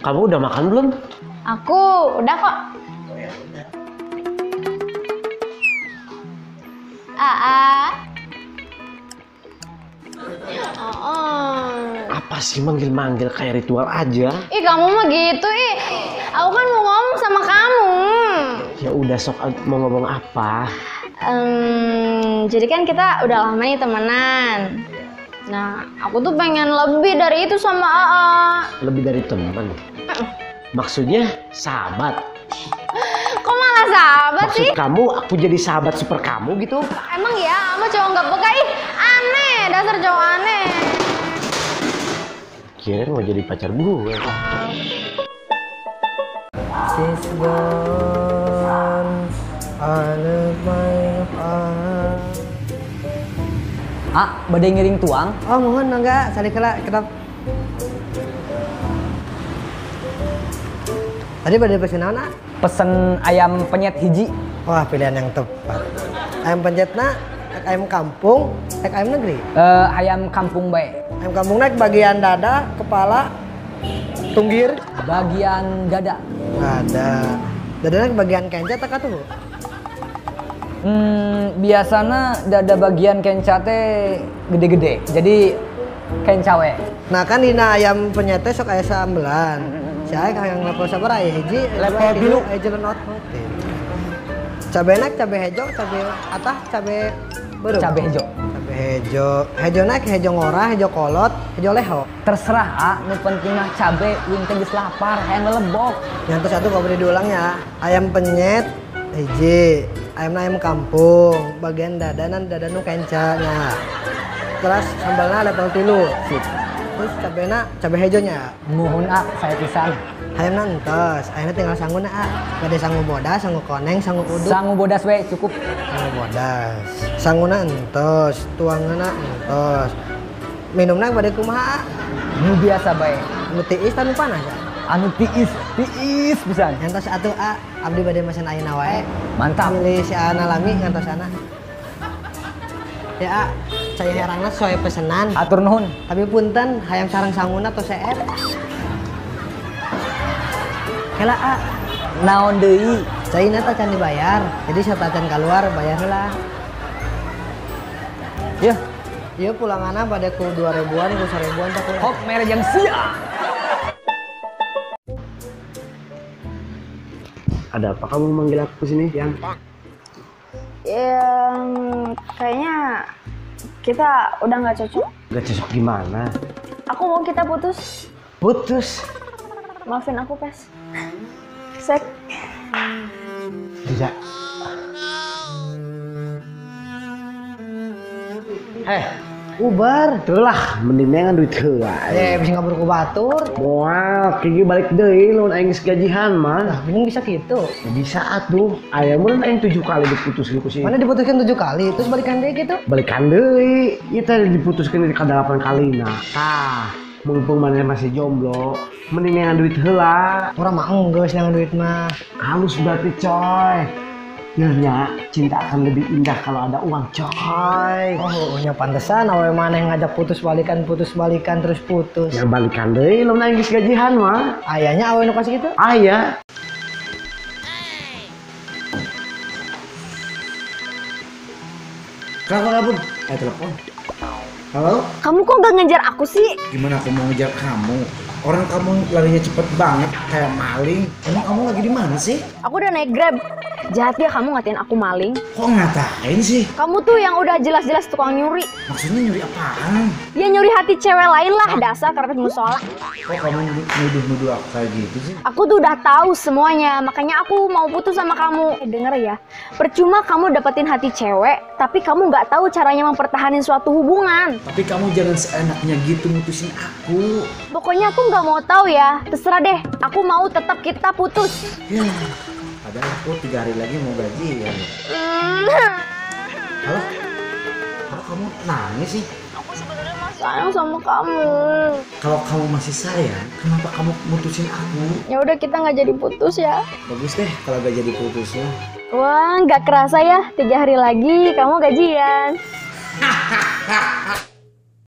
Kamu udah makan belum? Aku udah kok. Oh, ya udah. Aa. Oh. Apa sih manggil-manggil kayak ritual aja? Ih, kamu mah gitu ih. Aku kan mau ngomong sama kamu. Ya udah sok, mau ngomong apa? Jadi kan kita udah lama nih temenan. Nah, aku tuh pengen lebih dari itu sama AA. Lebih dari teman? Maksudnya sahabat? Kok malah sahabat maksud sih? Kamu, aku jadi sahabat super kamu gitu? Emang ya, kamu cowok nggak peka? Ih, aneh, dasar cowok aneh. Kirain mau jadi pacar gue. She's gone, I love my heart. Ah, badai ngiring tuang. Oh, mohon enggak, sari kela ketap. Tadi badai pesen naon, ah? Pesen ayam penyet hiji. Wah, pilihan yang tepat. Ayam penyetna, ayam kampung, ayam negeri. Ayam kampung bae. Ayam kampung naik bagian dada, kepala, tunggir. Bagian dada. Dada. Dada naik bagian kenca tak atuh? Biasana dada bagian kenca teh gede-gede. Jadi kenca we. Nah kan dina ayam penyet teh sok aya sambelan. Saya yang level sabaraha aya hiji, level tilu, aya jelenot. Cabe naik cabe hejo, cabe atah, cabe beureum. Cabe hejo. Cabe hejo. Hejo naik hejo ngorah, hejo kolot, hejo leho. Terserah, ah, nu penting mah cabe wing teh geus lapar, hayang lelebok. Nyantos atuh kalau diulang ya. Ayam penyet hiji, ayam ayam kampung, bagian dadanan dada nu kenca nya. Terus sambalna level 3. Sip. Terus cabena cabe hejonya. Nuhun ah, saya pisan. Hayamna entos, ayamna tinggal sanguna ah. Bade sangu bodas, sangu koneng, sangu uduk. Sangu bodas we cukup. Sangu bodas. Sanguna entos, tuangna entos. Minumna bade kumaha ah? Nu biasa bae. Nu tiis tanu panas ah? Anu tiis, tiis pisan. Ngantos atuh ah, abdi bade mesen ayeuna wae. Mantap. Pilih si Ana lami ngantos ana. Ya, saya herangna sesuai pesenan. Atur nuhun. Tapi punten hayang sareng sanguna atau CR. Kela a. Naon deui? Caina teh can dibayar. Jadi satacan keluar bayar heula. Yeuh. Ieu pulanganna bade ku 2000-an ku 1000-an teh. Hok mere jeung sia. Ada apa kamu manggil aku sini, Yang? Ya, kayaknya kita udah nggak cocok. Nggak cocok gimana? Aku mau kita putus. Putus? Maafin aku, Pes. Sek. Tidak. Heh, ubar. Itulah, mendingan duit heula. Bisa ngabur ku batur. Moal, kieu balik deui lamun aing geus gajihan mah. Lah, bingung bisa gitu. Ya bisa atuh. Aya mun aing 7 kali diputuskeun ku si. Mana diputuskan 7 kali, terus balikan deui gitu? Balikan deui. Ieu teh diputuskeun ka 8 kali nah. Tah, mumpung maneh masih jomblo, mendingan duit heula. Urang mah enggeus neangan duit mah. Halus berarti coy. Nya, cinta akan lebih indah kalau ada uang, coy. Oh, nya pantesan awe maneh ngajak putus balikan terus putus. Ya balikan deui lamun aing geus gajihan mah. Ayahnya awe nu kasih gitu? Aya. Kenapa, Bun? Ayo telepon. Halo? Kamu kok gak ngejar aku sih? Gimana aku mau ngejar kamu? Orang kamu larinya cepet banget kayak maling. Emang kamu lagi di mana sih? Aku udah naik Grab. Jahat ya kamu ngatain aku maling. Kok ngatain sih? Kamu tuh yang udah jelas-jelas tukang nyuri. Maksudnya nyuri apaan? Ya nyuri hati cewek lain lah, dasar karpet musola. Kok kamu nuduh-nuduh aku kayak gitu sih? Aku tuh udah tahu semuanya, makanya aku mau putus sama kamu. Denger ya, percuma kamu dapetin hati cewek, tapi kamu nggak tahu caranya mempertahankan suatu hubungan. Tapi kamu jangan seenaknya gitu mutusin aku. Pokoknya aku nggak mau tahu ya, terserah deh. Aku mau tetap kita putus. Ya. Padahal aku 3 hari lagi mau gajian. Halo? Kalau kamu nangis sih? Aku sebenarnya masih sayang sama kamu. Kalau kamu masih sayang, kenapa kamu mutusin aku? Ya udah kita nggak jadi putus ya. Bagus deh kalau nggak jadi putusnya. Wah, nggak kerasa ya, 3 hari lagi kamu gajian.